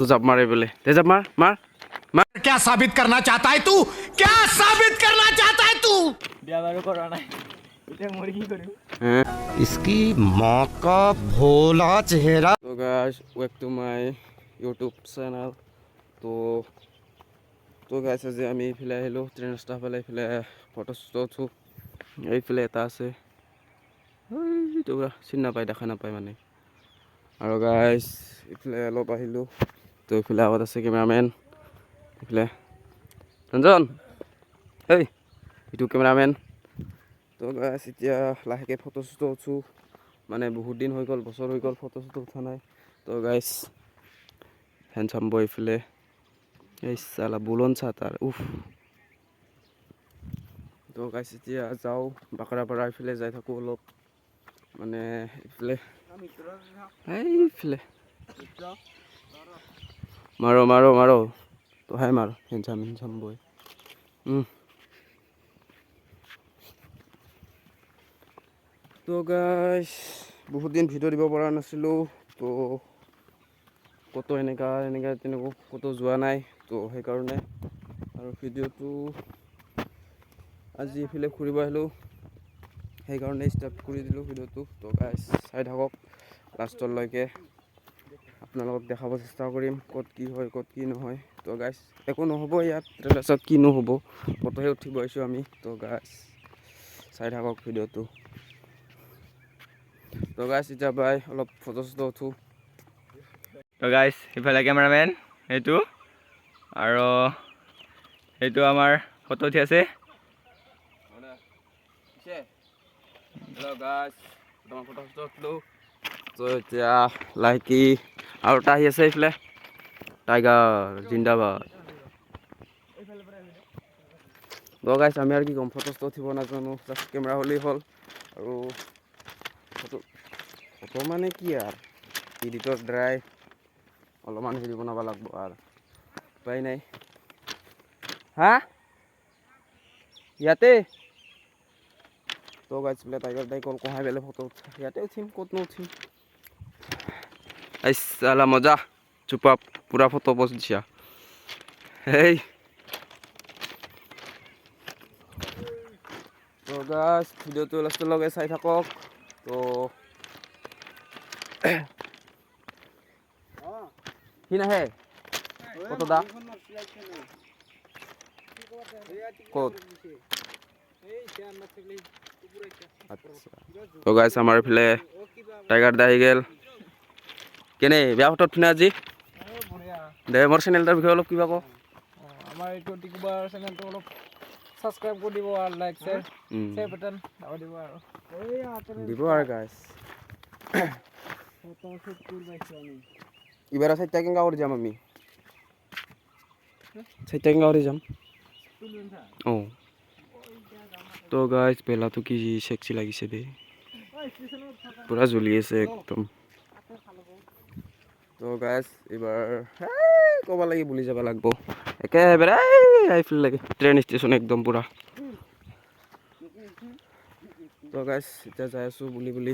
তো জাপ মাৰে বোলে। দে জাপ মাৰ, মাৰ মাৰ। क्या साबित करना चाहता है तू? क्या साबित करना चाहता है तू? বিয়া বাৰু কৰা নাই, এতিয়া মই কি কৰিম? इसकी माँ का भोला चेहरा। তো guys, welcome to my YouTube channel. তো তো গাইছ, আজি আমি এইফালে আহিলোঁ, ট্ৰেইন ৰাস্তা ফালে। এইফালে ফটো চটো উঠোঁ। এইফালে এটা আছে, এইটো পুৰা চিনি নাপায়, দেখা নাপায় মানে। আৰু গাইছ, এইফালে অলপ আহিলোঁ। তো এইফালে আগত আছে কেমেৰামেন, এইফালে ৰঞ্জন, এই এইটো কেমেৰামেন। তো গাইছ, এতিয়া লাহেকৈ ফটো চটো উঠোঁ। মানে বহুত দিন হৈ গ'ল, বছৰ হৈ গ'ল, ফটো চটো উঠা নাই। তো গাইছ, হেণ্ডচাম বয় এইফালে। এই চালা বুলন চা তাৰ, উফ। তো গাইছ, এতিয়া যাওঁ বাকৰাপাৰা, এইফালে যাই থাকোঁ অলপ। মানে এইফালে, এইফালে মাৰো মাৰো মাৰো, তহাই মাৰ, হেণ্ডচাম হেণ্ডচাম বয়। তো গাইছ, বহুত দিন ভিডিঅ' দিব পৰা নাছিলোঁ। তো ক'তো এনেকুৱা এনেকুৱা তেনেকুৱা ক'তো যোৱা নাই। তো সেইকাৰণে আৰু ভিডিঅ'টো আজি এইফালে ফুৰিব আহিলোঁ, সেইকাৰণে ষ্টাৰ্ট কৰি দিলোঁ ভিডিঅ'টো। তো গাইছ, চাই থাকক লাষ্টলৈকে, আপোনালোকক দেখাব চেষ্টা কৰিম ক'ত কি হয়, ক'ত কি নহয়। তো গাইছ, একো নহ'ব ইয়াত, ট্ৰেইন ৰাস্তাত কিনো হ'ব? ফটোহে উঠিব আহিছোঁ আমি। তো গাইছ, চাই থাকক ভিডিঅ'টো। তো গাইছ, এতিয়া বাই, অলপ ফটো চটো উঠোঁ। তো গাইছ, ইফালে কেমেৰামেন সেইটো আৰু সেইটো আমাৰ ফটো উঠি আছে। হেল্ল' গাইছ, বৰ্তমান ফটো চটো উঠিলোঁ। তো এতিয়া লাহেকি আৰু এটা আহি আছে এইফালে, টাইগাৰ জিন্দাবাদ। তো গাইছ, আমি আৰু কি ক'ম? ফটো চটো উঠিব নাজানো, জাষ্ট কেমেৰা হ'লেই হ'ল। আৰু ফটো ফটো মানে কি আৰু, এডিটৰ ড্ৰাই অলপমান হেৰি বনাব লাগিব আৰু উপায় নাই। হা, ইয়াতে। তো গাইছ, বোলে টাইগাৰ দাই কল কহাই পেলাই ফটো ইয়াতে উঠিম, ক'তনো উঠিম? এই চালা মজা, চুপাপ পুৰা ফটো পষ্ট দিছা। হেই, তো গাইছ, ভিডিঅ'টো লাষ্টলৈকে চাই থাকক। তো সি নাহে কত দা ক'ত? আচ্ছা। তো গাইছ, আমাৰ এইফালে টাইগাৰ দা আহি গ'ল। কেনে বেয়া ফটোত ফিনা আজি? দে, মোৰ চেনেলটোৰ বিষয়ে অলপ কিবা ক। আমাৰ এইটো টিকুবাৰ চেনেলটো অলপ ছাবস্ক্ৰাইব কৰি দিব আৰু লাইক, শ্বেয়াৰ, শ্বেয়াৰ বাটন দাবাই দিব আৰু। দিব আৰু গাইছ। এইবাৰ চাৰিটা কেনেকা কৰি যাম আমি? চাৰিটা কেনেকা কৰি যাম? অঁ, তো গাইছ, বেলাটো কি চেক্সি লাগিছে দেই, পুৰা জ্বলি আছে একদম। তো গাইছ, এইবাৰ ক'ব লাগি বুলি যাব লাগিব একেবাৰে এইফালে লাগে ট্ৰেইন ষ্টেচন একদম পুৰা। তো গাইছ, এতিয়া যাই আছোঁ বুলি বুলি।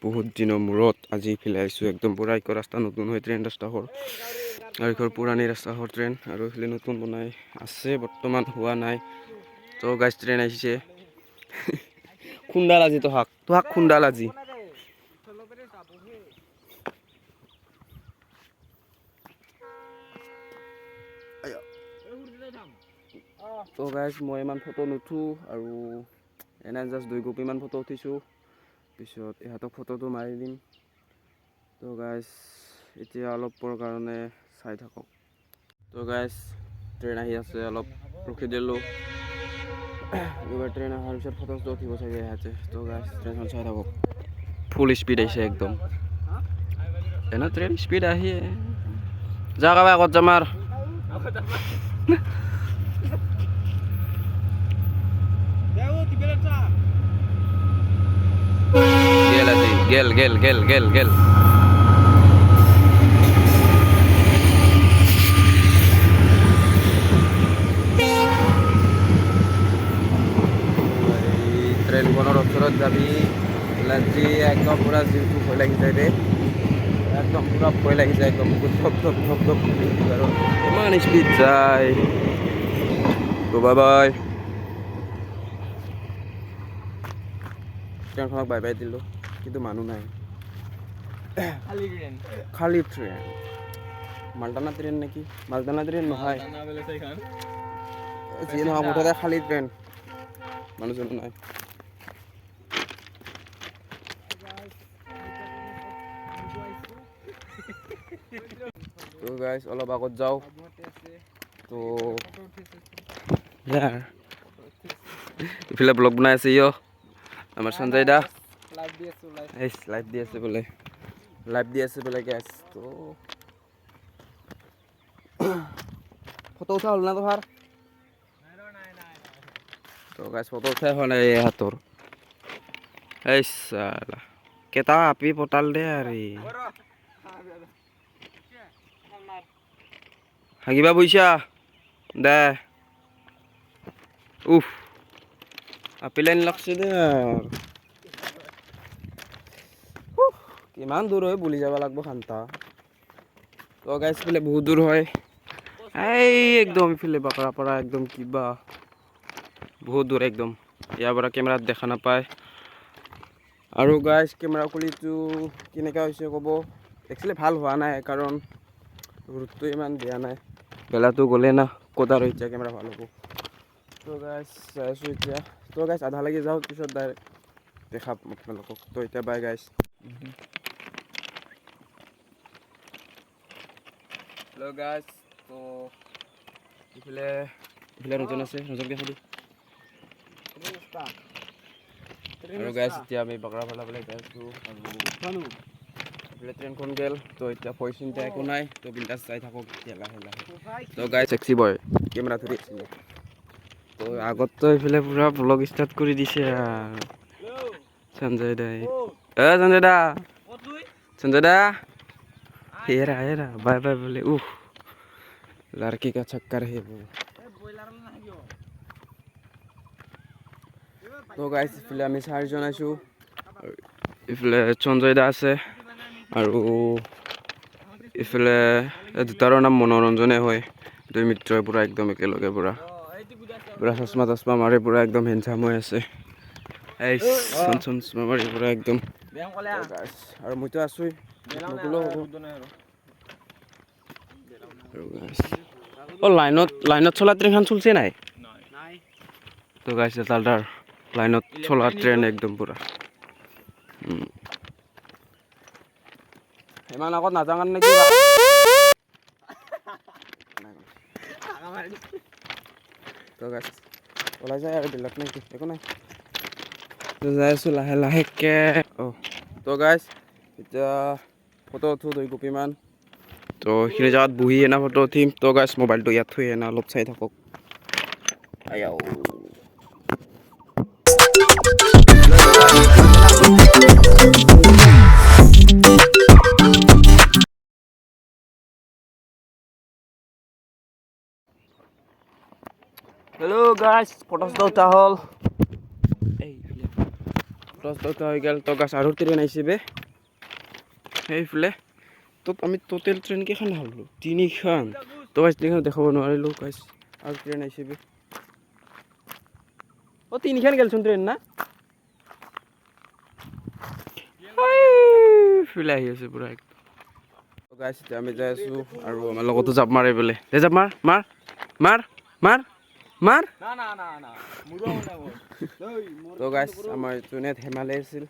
বহুত দিনৰ মূৰত আজি এইফালে আহিছোঁ। একদম পূৰা ইক ৰাস্তা নতুন হয়, ট্ৰেইন ৰাস্তা হ'ল আৰু এইখন পুৰণি ৰাস্তা হ'ল ট্ৰেইন, আৰু এইফালে নতুন বনাই আছে, বৰ্তমান হোৱা নাই। তো গাইছ, ট্ৰেইন আহিছে। খুন্দাল আজি তোহাক, তোহাক খুন্দাল আজি। তো গাইছ, মই ইমান ফটো নুঠো আৰু এনে জাষ্ট দুই কপিমান ফটো উঠিছোঁ, পিছত ইহঁতক ফটোটো মাৰি দিম। তো গাইছ, এতিয়া অলপৰ কাৰণে চাই থাকক। তো গাইছ, ট্ৰেইন আহি আছে, অলপ ৰখি দিলোঁ। এইবাৰ ট্ৰেইন অহাৰ পিছত ফটো চটো উঠিব চাগে ইহঁতে। তো গাইছ, ট্ৰেইনখন চাই থাকক, ফুল স্পীড আহিছে একদম। এনে ট্ৰেইন স্পীড আহিয়ে যা কাবাই আগত যাম আৰু। গেল আজি, গেল গেল গেল গেল গেল। ট্ৰেইনখনৰ ওচৰত যাবি। আজি একদম পূৰা জীৱটো ভয় লাগি যায় দেই, একদম পূৰা ভয় লাগি যায়, একদম ধপ ধপ ধপ ধপ কৰি আৰু ইমান স্পীড যায়। তো বাই বাই, ট্ৰেইনখনক বাই বাই দিলোঁ, কিন্তু মানুহ নাই। খালী ট্ৰেইন। খালী ট্ৰেইন, মালটানা ট্ৰেইন নেকি? মালটানা ট্ৰেইন নহয়, যিয়ে নহওক মুঠতে খালী ট্ৰেইন, মানুহ চানুহ নাই। তো গাইজ, অলপ আগত যাওঁ। তো ইফালে ব্লগ বনাই আছে ইয় আমাৰ সঞ্জয় দা। লাইভ দি আছোঁ, লাইভ। এই লাইভ দি আছে বোলে, লাইভ দি আছে বোলে গাইজ। তো ফটো উঠা হ'ল না তোমাৰ? তো গাইজ, ফটো উঠাই হোৱা নাই এই হাতৰ। এই চালা কেইটা আপি পতাল দে আৰে হাগিবা পইচা দে। উফ, আপি লাইন লাগছে দে আৰু। উফ, কিমান দূৰ হয় বুলি যাব লাগব খান্তা। তো গাইজ, বোলে বহুত দূৰ হয়, এই একদম ইফালে বাকৰা পৰা একদম কিবা বহুত দূৰ একদম। ইয়াৰ পৰা কেমেৰাত দেখা নাপায়। আৰু গাইজ, কেমেৰা কোৱালিটিটো কেনেকুৱা হৈছে ক'ব। একচুৱেলি ভাল হোৱা নাই, কাৰণ ৰ'দটো ইমান দিয়া নাই, বেলাটো গ'লে না, ক'ত আৰু এতিয়া কেমেৰা ভাল হ'ব। তো গাইজ, যাই আছোঁ এতিয়া। তো গাইজ, আধা লাগি যাওঁ, পিছত ডাইৰেক্ট দেখাম আপোনালোকক। তো এতিয়া বাই গাইজ। হেল্ল' গাইজ, তো ইফালে ৰজন আছে, ৰজনক দেখাই দি। আৰু গাইজ, এতিয়া আমি বাগৰা ফালে যাই আছোঁ আৰু এইফালে ট্ৰেইনখন গ'ল। তো এতিয়া ভয় চিন্তা একো নাই, তো বিন্দাছ যাই থাকক এতিয়া লাহে লাহে। তো গাইজ, চেক্সি বয় কেমেৰা ধৰি আছিলে। তো আগততো এইফালে পূৰা ব্লগ ষ্টাৰ্ট কৰি দিছে আৰু সঞ্জয় দাই। এ সঞ্জয় দা, সঞ্জয় দা, হেৰা হেৰা, বাই বাই বোলে। উফ, लड़की का चक्कर है वो। তো গাইজ, ইফালে আমি চাৰিজন আছোঁ, ইফালে সঞ্জয় দা আছে আৰু ইফালে এই দুটাৰো নাম মনোৰঞ্জনে হয়। দুই মিত্ৰই পূৰা একদম একেলগে পূৰা পূৰা চশমা তচমা মাৰি পূৰা একদম হেণ্ডচাম হৈ আছে। এই চশমা মাৰি পূৰা একদম। তো গাইজ, আৰু মইতো আছোঁৱেই, নক'লেও হ'ব। আৰু গাইজ, অ' লাইনত চলা ট্ৰেইনখন চলছে নাই? তো গাইজ, তাৰ লাইনত চলা ট্ৰেইন একদম পূৰা। ইমান আগত নাযাওঁ নেকি? তো গাইজ, ওলাই যায় আৰু বেলেগ নেকি, একো নাই। তো যাই আছোঁ লাহে লাহেকে। অঁ, তো গাইজ, এতিয়া ফটো উঠো দুই কপিমান। তো সেইখিনি জেগাত বহি এনে ফটো উঠিম। তো গাইজ, মোবাইলটো ইয়াত থৈ এনে অলপ চাই থাকক। আয়াও। হেল্ল' গাইজ, ফটো চটো উঠা হ'ল, এইফালে ফটো চটো উঠা হৈ গ'ল। তো গাইজ, আৰু ট্ৰেইন আহিছে বে সেইফালে। তো আমি টোটেল ট্ৰেইন কেইখন হ'লো? তিনিখন। তো গাইজ, তিনিখন দেখাব নোৱাৰিলোঁ গাইজ। আৰু ট্ৰেইন আহিছে বে। অ' তিনিখন গেলচোন ট্ৰেইন না? এইফালে আহি আছে পুৰা একদম। গাইজ, এতিয়া আমি যাই আছোঁ আৰু আমাৰ লগতো জাপ মাৰে বোলে। দে জাপ মাৰ, মাৰ মাৰ মাৰ মাৰ। তো গাইজ, আমাৰ যোনে ধেমালি আছিল,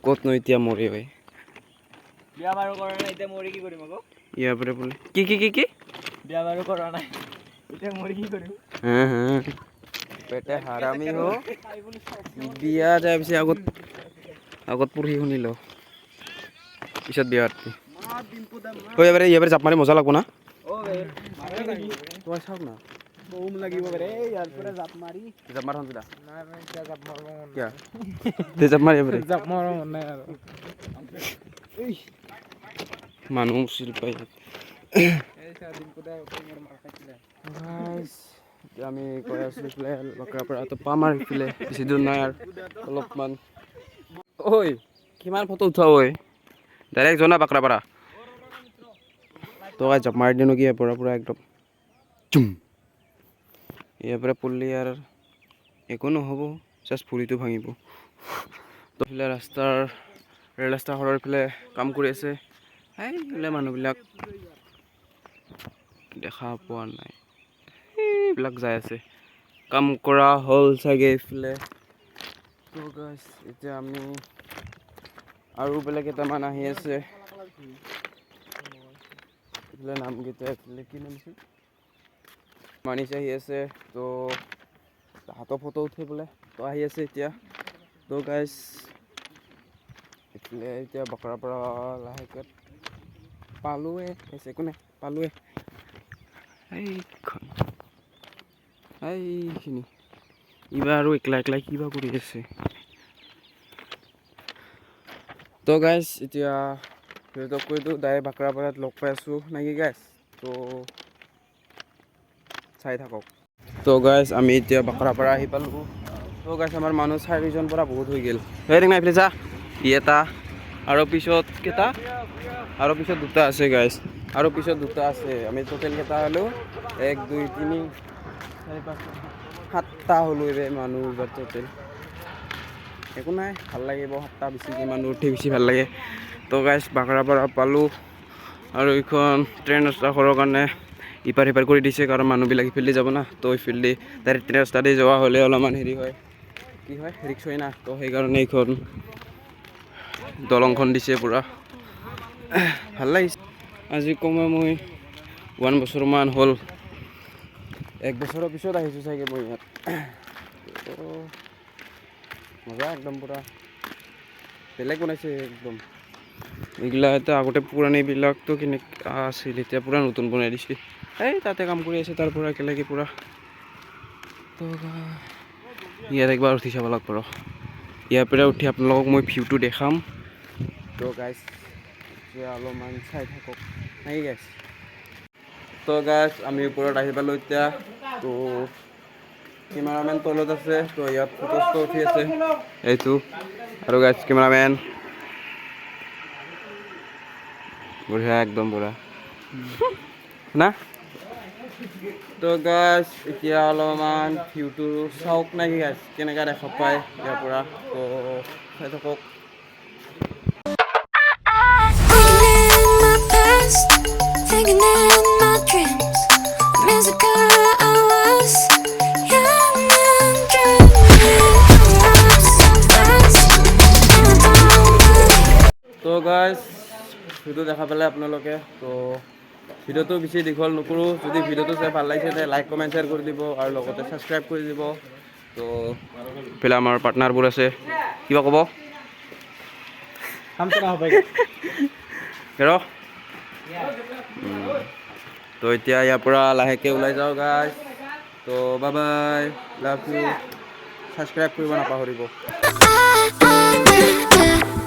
ক'তনো এতিয়া মৰি হয়। বিয়া বাৰু কৰা নাই, এতিয়া মৰি কি কৰিম আকৌ? ইয়াৰ পৰা বোলে কি কি কি কি বিয়া বাৰু কৰা নাই, এতিয়া মৰি কি কৰিম? হা হা, পেটে হাৰামি हो। বিয়া যায় পিছে আগত পঢ়ি শুনি ল, পিছত বিয়া পাতবি। ঐ, এবাৰে এবাৰে জাপ মাৰি মজা লাগব না? তোমাৰ চাওক না। বম লাগিব পাৰে ইয়াৰ পৰা জাপ মাৰি। জাপ মাৰ সঞ্জুদা। নাই নাই, এতিয়া জাপ মাৰিব মন কিয় দে, জাপ মাৰি এবাৰে। জাপ মাৰিব মন নাই আৰু। মানুহ চিল পাই। এই চা, ডিম্পু দাই মোৰ মাৰ খাইছিলে। এতিয়া আমি গৈ আছোঁ এইফালে বাকৰাৰ পৰা। তো পাম আৰু এইফালে, বেছি দূৰ নাই আৰু অলপমান। ঐ, কিমান ফটো উঠোৱা ঐ? ডাইৰেক্ট যোৱা না বাকৰাপাৰা। তো গাইছ, জাপ মাৰি দিওঁ নেকি ইয়াৰ পৰা? পূৰা একদম চুম। ইয়াৰ পৰা পৰলি আৰু একো নহ'ব, জাষ্ট ভৰিটো ভাঙিব। তো এইফালে ৰাস্তাৰ, ৰেল ৰাস্তাৰ ঘৰৰ এইফালে কাম কৰি আছে। এইফালে মানুহবিলাক দেখা পোৱা নাই, এইবিলাক যাই আছে। কাম কৰা হ'ল চাগে এইফালে। তো গাইছ, এতিয়া আমি আৰু বেলেগ কেইটামান আহি আছে। এইফালে নামকেইটা, এইফালে কি নাম আছিল, মানিছ আহি আছে। তো তাহাঁতৰ ফটো উঠি পেলাই তো আহি আছে এতিয়া। তো গাইছ, এইফালে এতিয়া বাকৰাৰ পৰা লাহেকৈ পালোৱে। একো নাই, পালোৱে। এইখন, এইখিনি কিবা আৰু একলা একলা কিবা কৰি আছে। তো গাইছ, এতিয়া সিহঁতক কৈ দিওঁ, ডাইৰেক্ট বাকৰাপাৰাত লগ পাই আছোঁ নেকি গাইছ? তো চাই থাকক। তো গাইছ, আমি এতিয়া বাকৰাপাৰা আহি পালোঁ। তো গাইছ, আমাৰ মানুহ চাৰিজন পৰা বহুত হৈ গ'ল। সেই নাই, এইফালে যা। ই এটা আৰু পিছত কেইটা, আৰু পিছত দুটা আছে গাইছ, আৰু পিছত দুটা আছে। আমি টোটেল কেইটা হ'লো? এক, দুই, তিনি, চাৰি, পাঁচ, সাতটা হ'লো এইবাৰ মানুহ এইবাৰ টোটেল। একো নাই, ভাল লাগিব। সাতটা বেছি মানুহ উঠি বেছি ভাল লাগে। তো গাইছ, বাকৰাপাৰা পালোঁ আৰু এইখন ট্ৰেইন ৰাস্তা কৰাৰ কাৰণে ইপাৰ সিপাৰ কৰি দিছে, কাৰণ মানুহবিলাক ইফালে যাব না। তো ইফালে ডাইৰেক্ট ট্ৰেইন ৰাস্তা দি যোৱা হ'লে অলপমান হেৰি হয়, কি হয়, ৰিক্স হয় না। তো সেইকাৰণে এইখন দলংখন দিছে। পূৰা ভাল লাগিছে। আজি কমে মই ওৱান বছৰমান হ'ল, এক বছৰৰ পিছত আহিছোঁ চাগে মই ইয়াত। তো মজা, একদম পূৰা বেলেগ বনাইছে একদম। এইগিলা এতিয়া আগতে পুৰণিবিলাকতো কেনেকুৱা আছিল, এতিয়া পূৰা নতুন বনাই দিছে। এই তাতে কাম কৰি আছে তাৰ পৰা একেলগে পূৰা। তো ইয়াত একবাৰ উঠি চাব লাগিব ৰ। ইয়াৰ পৰা উঠি আপোনালোকক মই ভিউটো দেখাম। তো গাইছ, এতিয়া অলপমান চাই থাকক নেকি গাইছ? তো গাইছ, আমি ওপৰত আহি পালোঁ এতিয়া। তো কেমেৰামেন তলত আছে। তো ইয়াত ফটো চটো উঠি আছে এইটো। আৰু গাইছ, কেমেৰামেন বঢ়িয়া, একদম পুৰা না। তো গাইছ, এতিয়া অলপমান ভিউটো চাওক নেকি গাইছ, কেনেকুৱা দেখা পায় ইয়াৰ পৰা। তো চাই থাকক। Living in my past, thinking in my dreams. I miss the girl I was, young and dreaming. Up so fast, and I don't believe. তো গাইছ, ভিডিঅ' দেখা পালে আপোনালোকে। তো ভিডিঅ'টো বেছি দীঘল নকৰোঁ। যদি ভিডিঅ'টো চাই ভাল লাগিছে, তে লাইক, কমেণ্ট, শ্বেয়াৰ কৰি দিব আৰু লগতে ছাবস্ক্ৰাইব কৰি দিব। তো এইফালে আমাৰ পাৰ্টনাৰবোৰ আছে, কিবা ক'ব? हमसे ना हो पाएगा। ৰ। তো এতিয়া ইয়াৰ পৰা লাহেকৈ ওলাই যাওঁ গাইছ। তো bye bye, love you, subscribe কৰিব নাপাহৰিব। I, I, I, I.